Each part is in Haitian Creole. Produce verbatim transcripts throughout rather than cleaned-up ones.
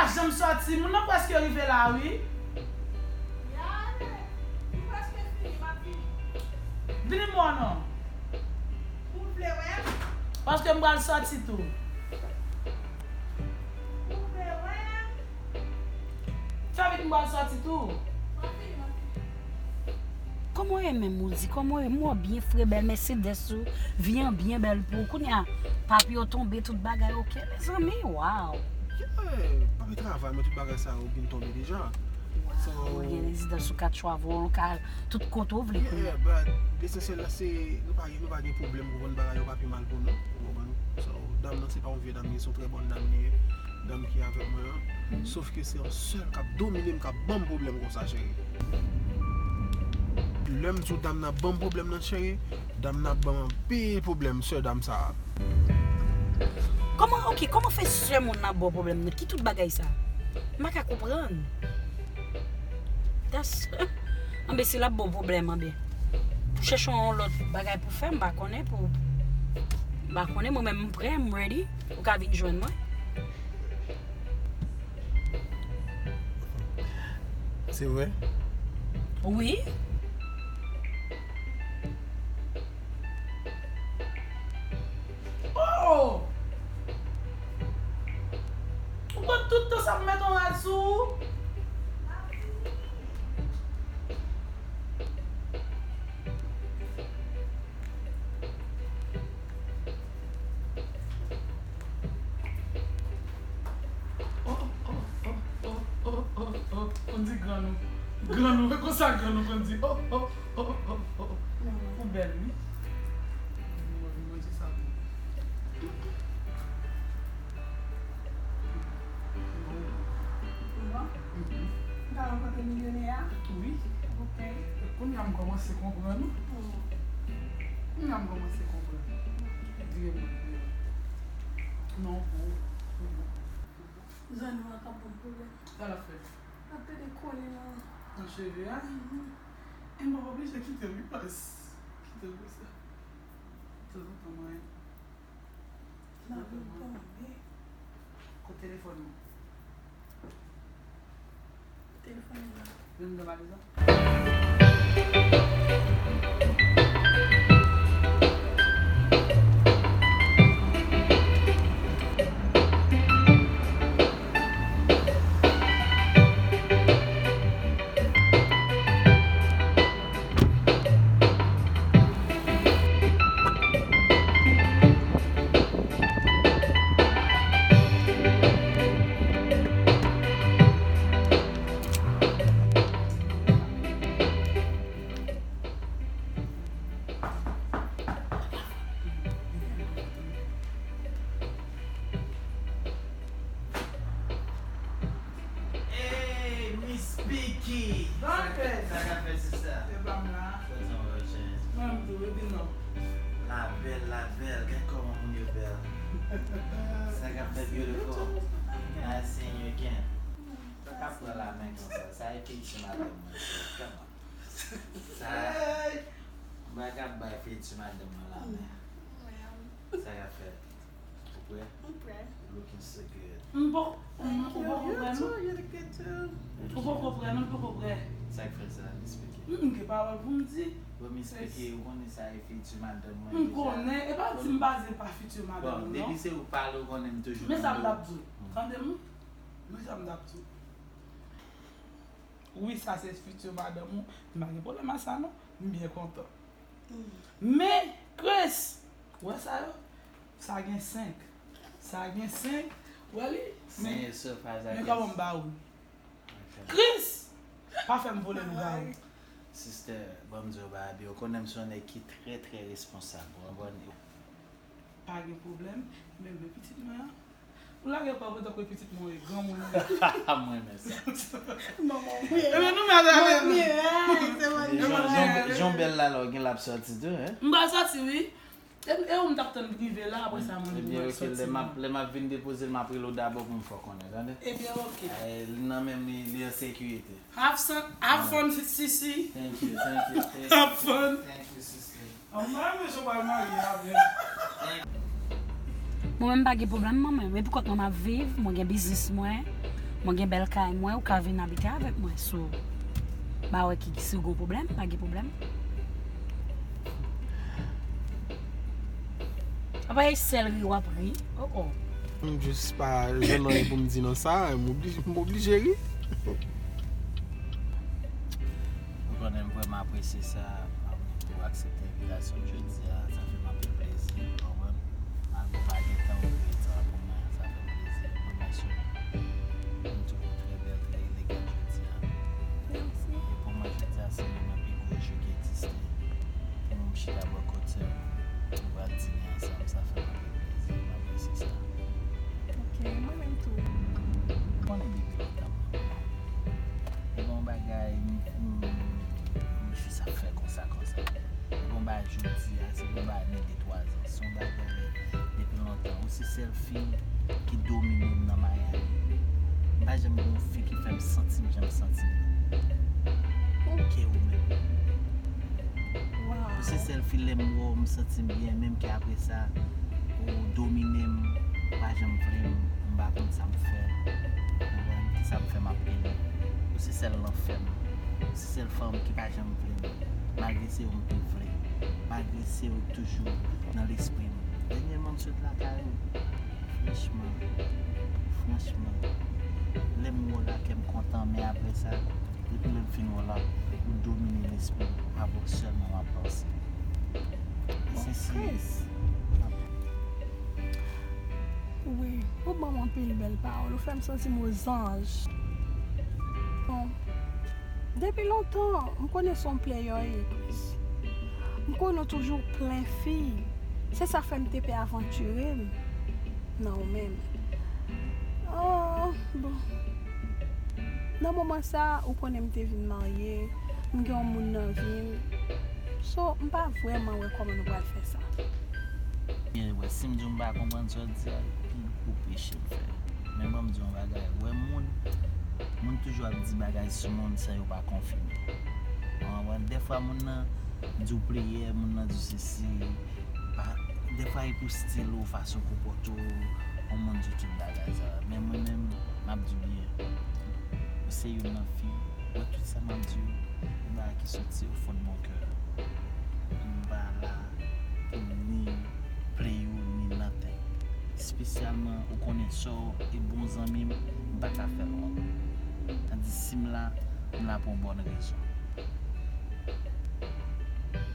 Janm sòti, moun nan prèske rive la, wi. Li prèske fini, m ap vini. Vini m wè w non. Ou vle wè m? Paske m pral sòti tou. Ou vle wè m? Fè vit, m pral sòti tou. M ap vini, m ap vini. Kòman w ye menm, Woody? Kòman w ye? M wè w byen fre, bèl Mercedes ou, vi an byen bèl pou ou. Kounye a, papiye w tonbe, tout bagay oke, mezanmi, waw. Yeah, papi travay, men tout bagay sa yo byen tonbe deja. Waw, ou gen rezidans ou ka travel, ou ka tout kote w vle kounye a. Yeah, but lesansyèl la se nou pa gen, nou pa gen pwoblèm, ou konprann, bagay yo pa pi mal pou nou, ou konprann. So, dam nan se pa yon vye dam, li se yon trè bòn dam li ye. Dam ki avèk mwen an. Sof ke se yon sèl k ap domine m, k ap ban m pwoblèm konsa, cheri. Lè m di w dam nan ap ban m pwoblèm nan, cheri, dam nan ap ban m anpil pwoblèm, sè dam sa a. Kòman, oke, kòman fè sè moun nan ap ba w pwoblèm nan? Ki tout bagay sa? M pa ka konprann. Das, anben, si l ap ba w pwoblèm, anben, chèche yon lòt bagay pou fè, m pa konnen, pou, m pa konnen, mwen menm m prè, m ready. Ou ka vin jwenn mwen. Se vre? Wi. Oh! Ou konn tout tan sa m met yon rad sou ou? Oh, oh, oh, oh, oh, oh, oh, oh. Konn di grann ou. Grann ou, e konsa grann ou konn di. Oh, oh, oh, oh, oh, oh. Ou bèl, wi. Mwen, mwen, se sa. Bon. Mhm. M ka rankontre milyonè a? Wi. Ok. Kounye a m kòmanse konprann ou. Hmm. Kounye a m kòmanse konprann. Vire mwen, vire mwen. Non, pou ou. Pou ou. Zanmi an k ap ban m pwoblèm. Sa l ap fè? L ap pede kole nan... Nan cheve a? Mhm. E m p ap oblije kite l, wi, baz. Kite l konsa. Tanzantan mwen... Lavi tonbe. Kot telefòn ou? Telefòn mwen la. Vin nan valiz la. Hey, Miss Picky! Sa k ap fèt, sista? Sòti anwo chèz. Mwen menm tou, epi non. La bèl, la bèl, gad kòman moun yo bèl. Sa k ap fèt, beautiful? Nice seeing you again. Pa ka pran la men konsa, sa e figi madanm mwen. Come on. Sa, m pa ka bay figi madanm mwen la men. Sa k ap fèt? Ou prè? M prè. Looking so good. M poko, m, ou poko prè non? You too, you look good too. Ou poko prè non, m poko prè. Sa k fè sa? Explike. M, m gen pawòl pou m di. Bon, m explike, ou konnen sa e figi madanm mwen deja. M konnen, e pa di m baze pa figi madanm ou non. Bon, depi se ou pale, ou konnen m toujou tande w. Men sa m t ap di w. Tande m? Men sa m t ap di w. Wi, sa se figi madanm ou. M pa gen pwoblèm a sa non. M byen kontan. Men, Chris, ou wè sa yo? Sa gen senk. Sa gen senk. Ou wè li? Men, men kòman m ba ou? Chris! Pa fè m vole lougawou. Sister, ban m di w bagay, ou konnen m se yon nèg ki trè, trè responsab, ou konprann? Pa gen pwoblèm. Men, men pitit mwen an. Ou lage kò w tankou pitit mwen, granmoun. Mwen renmen sa. Manman w. Ebyen, nou mèt ale. Jan, jan, jan bèl la, la, ou gen l ap sòti tou, hein? M pral sòti, wi. E, e ou m t ap tann rive la, apre sa, mwen, mwen sòti. Ebyen, oke, lè m ap, lè m ap vin depoze l, m ap rele w dabò pou m fè w konnen, tande? Ebyen, oke. Ay, li nan menm li, li an sekirite. Have some, have fun, Sisi. Thank you, thank you, thank you. Have fun. Thank you, sister. Mwen menm pa gen pwoblèm, manman. Mwen pou kont mwen m ap viv, mwen gen biznis mwen. Mwen gen bèl kay mwen, ou ka vin abite avèk mwen. So, m pa wè ki, si w gen pwoblèm, pa gen pwoblèm. Apa e sèl ri w ap ri? Oh, oh. M jis pa jwenn anyen pou m di nan sa, m oblije, m oblije ri. Ou konnen m vrèman apresye sa, m ap ou aksepte envitasyon m jodi a, sa fè m anpil plezi, ou konprann? Malgre w pa gen tan, ou kreye tan pou mwen, sa fè m plezi, m remèsye w. Ou toujou trè bèl, trè elegan jodi a. Mèsi. E pou mwen, jodi a, se youn nan pi gwo jou ki egziste. Pou mwen, m chita bò kote w, nou pral dine ansanm, sa fè m anpil plezi, m apresye sa. Ok, mwen menm tou. Ou konnen depi lontan m renmen w. E bon bagay, m, m, m jis ap fè konsa, konsa. E bon bagay jodi a, se bon bagay nan de twa zan. Se yon bagay depi lontan. Ou se sèl fi ki domine m nan Miami. M pa janm gen yon fi ki fè m santi m jan m santi m nan. Ke ou menm. Ou se sèl fi lè m wè w, m santi m byen, menm ke apre sa, ou domine m, ou pa janm vle m, m pa konn sa m fè. Ou konprann? Kisa m fè m ap peye? Ou se sèl lanfè m. Ou se sèl fanm ki pa janm vle m. Malgre se ou m te vle. Malgre se ou k toujou nan lespri m. Dènyèman m sot lakay ou. Franchman, franchman, lè m wè w la, kè m kontan, men apre sa, depi lè m fin wè w la, ou domine lespri m, avè w sèlman m ap panse. E se si. Wi, ou ban m anpil bèl pawòl, ou fè m santi m o zanj. Bon, depi lontan, m konnen se yon player ou ye, Chris. M konnen w toujou plen fi. Se sa fè m te pè avantire m nan ou menm. Ah, bon. Nan moman sa, ou konnen m te vin marye, m gen yon moun nan vi m. So, m pa vrèman wè kòman nou pral fè sa. Byen, wè, si m di w m pa konprann sa w di a, pi gwo peche m fè. Men ban m di w yon bagay, wè moun, moun toujou ap di bagay sou moun san yo pa konfime. Ou konprann? Dèfwa moun nan di w player, moun nan di w sesi, pa, dèfwa e pou stil ou, fason w konpòte w, yon moun di w tout bagay sa. Men mwen menm, m ap di w byen. Ou se youn nan fi, wè tout sa m ap di w, se bagay ki soti o fon de mon kè. M pa la pou ni play ou ni nothing. Espesyalman, ou konnen sa w e bon zanmi m, m pa ka fè l wont. Tandis si m la, m la pou yon bòn rezon.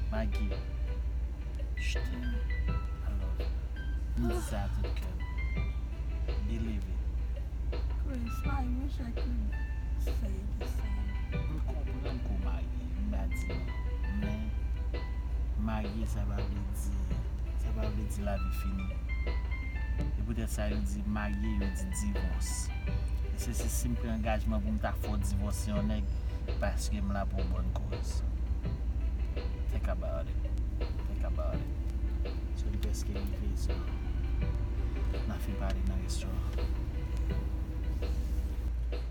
Maggie, je t'aime. I love you. M di sa a tout kè m. Believe it. Chris, I wish I could say the same. M konprann ke w marye, m pa di non. Men, marye, sa pa vle di, sa pa vle di lavi fini. E poutèt sa yo di marye, yo di divòs. E se si, si m pran angajman pou m ta fè w divòse yon nèg, paske m la pou yon bòn koz. Think about it. Think about it. So, li prèske rive, so, n a fin pale nan restoran.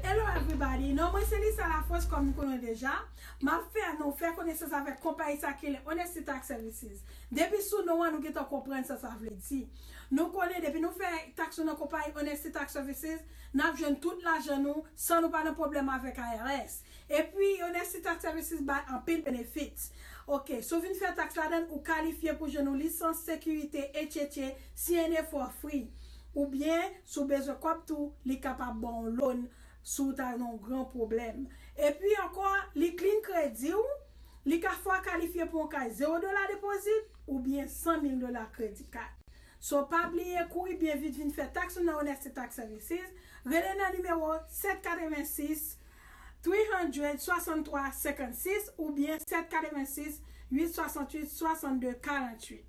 Hello everybody, non mwen se Lisa Lafrans, kòm nou konnen deja. M ap fè nou fè konesans avèk konpayi sa ki rele Honesty Tax Services. Depi sou non an, nou gentan konprann sa sa vle di. Nou konnen depi nou fè taks nou nan konpayi Honesty Tax Services, n ap jwenn tout lajan nou san nou pa nan pwoblèm avèk I R S. Epi, Honesty Tax Services bay anpil benefits. Ok, si w vin fè taks ladan l, ou kalifye pou jwenn yon lisans sekirite H H A C N A for free. Oubyen, si w bezwen kòb tou, li kapab ba w yon loan si w ta nan yon gran pwoblèm. Epi ankò, li clean kredi w, li ka fè w kalifye pou yon kay zewo dola depozit oubyen san mil dola kredi kat. So, pa bliye kouri byen vit vin fè taks ou nan Honesty Tax Services. Rele nan nimewo sèt katrevensis, three hundred, swasanntwa senkannsis oubyen sèt katrevensis, uit swasantuit, swasannde, karanntuit.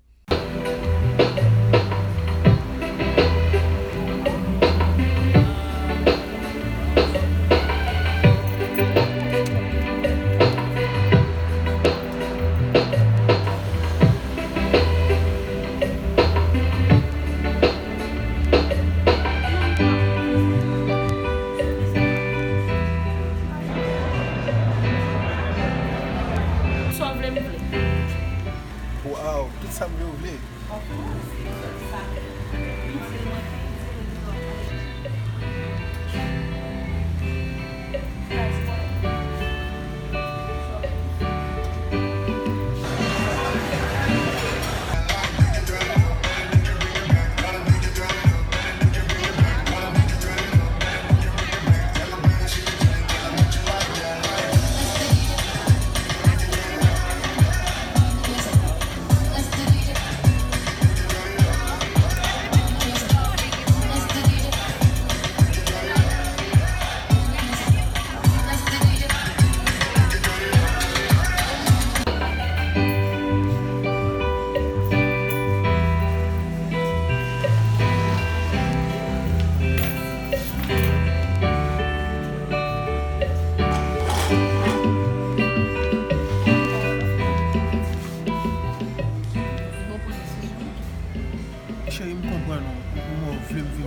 Sa w vle, m vle. Waw, tout sa m vle, ou vle. Ok,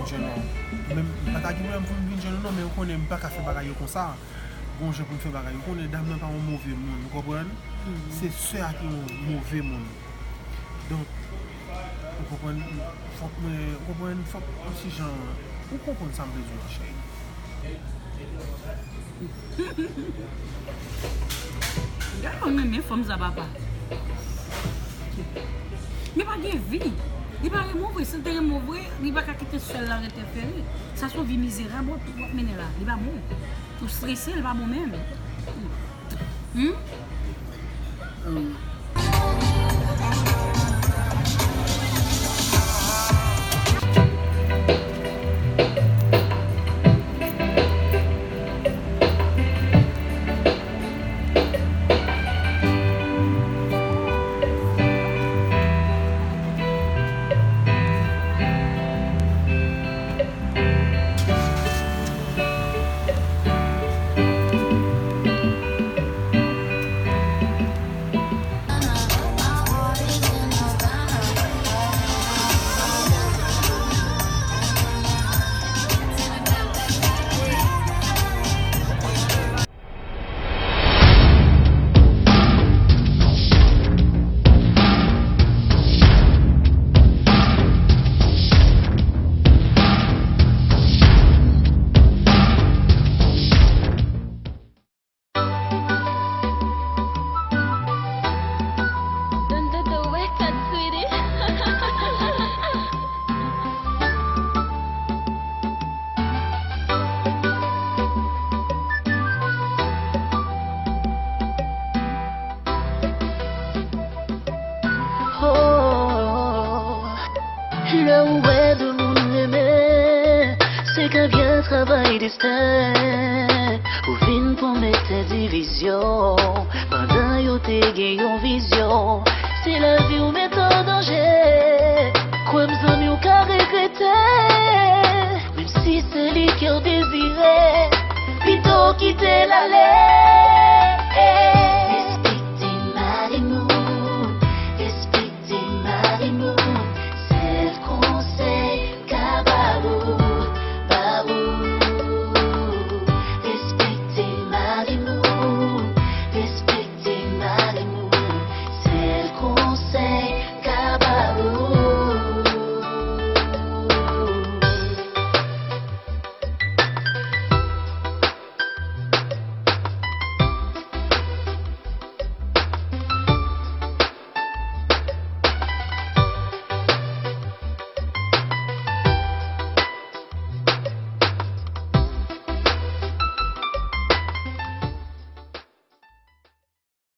Jèn non. Men m pa ta gen pwoblèm pou m vin jèn non, men ou konnen m pa ka fè bagay yo konsa. Gon jan pou m fè bagay. Ou konnen dam nan pa yon move moun, ou konprann? Se sè a ki yon move moun. Donk, ou konprann, fòk mwen, ou konprann, fòk yon ti jan, ou konprann sa m vle di w la, cheri. Gade yon renmen fanm sa papa. Li pa gen vi. Li pa renmen w vre. Si l te renmen w vre, li pa ka kite sè l la entèfere. Sa se yon vi mizerab w ap, w ap mennen la. Li pa bon. Ou strese, li pa bon menm. Hmm? Oh, lè ou wè de moun renmen, se ka byen travay desten. Ou vin pou mete divizyon, pandan yo te gen yon vizyon. Si lavi w met an danje, kwè m zanmi w ka regrete. Menm si se li ke w dezire, pito w kite l ale.